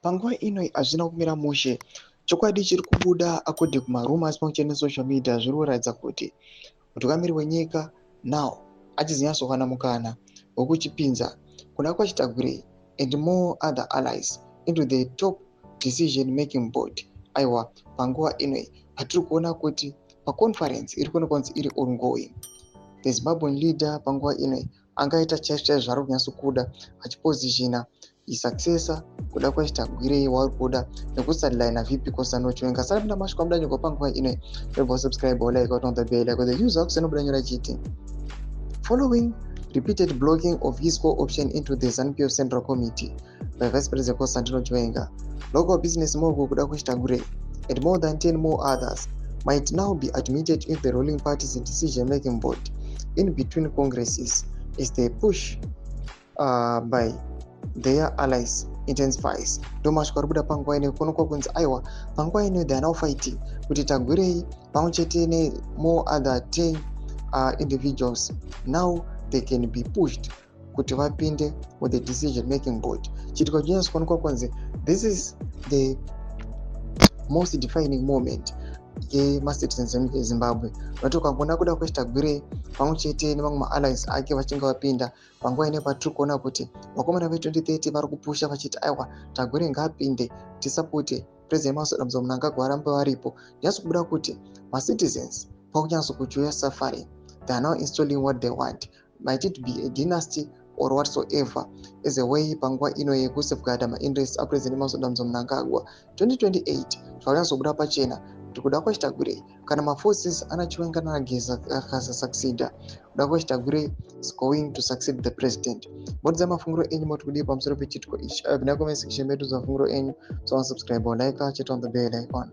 Panguva ino hazvina kumira mushe. Chokwadi chiri kubuda according kumarumors pamwe chete nesocial media zviri kuratidza kuti mutungamiri wenyika now achizonyatsowana mukana wekuchipinza Kudakwashe Tagwirei and more other allies into the top decision making board. Aiwa, panguva ino patiri kuona kuti paconference iri kuonekwa kunzi iri ongoing, the Zimbabwean leader panguva ino angaita chaizvo chaizvo zvaari kunyatsokuda, achipositiona successor Kudakwashe Tagwirei waari kuda nekusideline VP Constantino Chiwenga. Saka mashoko amuda panguva ino, rebva subscribe, like, on the bell like the user kusenobuda nyora chiti following repeated blocking of his co-option into the ZANU-PF Central Committee by Vice President Constantino Chiwenga, local business mogul Kudakwashe Tagwirei and more than 10 more others might now be admitted into the ruling party's decision-making board in between congresses as the push by their allies intensifies. Ndo mashoko ari kubuda panguva ino, kuonekwa kunzi aiwa, panguva ino they are now fighting kuti Tagwirei pamwe chete nemore other 10 individuals, now they can be pushed kuti vapinde with the decision making board. Chiitiko chinyatso kuonekwa kunzi this is the most defining moment yemacitizens emunyika yeZimbabwe, nokuti ukangoona Kudakwashe Tagwirei pamwe chete nemamwe maallies ake vachinge vapinda, panguva ine patiri kuona kuti vakomana ve2030 vari kupusha vachiti aiwa, Tagwirei ngaapinde, tisapote President Emmerson Dambudzo Mnangagwa varambe varipo. Nyatso kubuda kuti macitizens pakunyatso kuchiuya suffering, they are now installing what they want, might it be a dynasty or whatsoever, as a way panguva ino yekusafeguarda mainterest aPresident Emmerson Dambudzo Mnangagwa 2028. Zvakanyatsobuda pachena kuti Kudakwashe Tagwirei, kana maforces ana Chiwenga naGeza akasasucceeda, Kudakwashe Tagwirei is going to succeed the president. Modza mafungiro enyu, moti kudii pamusoro pechiitiko ichi? Pinda comment section medu, mafungiro enyu. So subscribe or like, hit on the bell icon.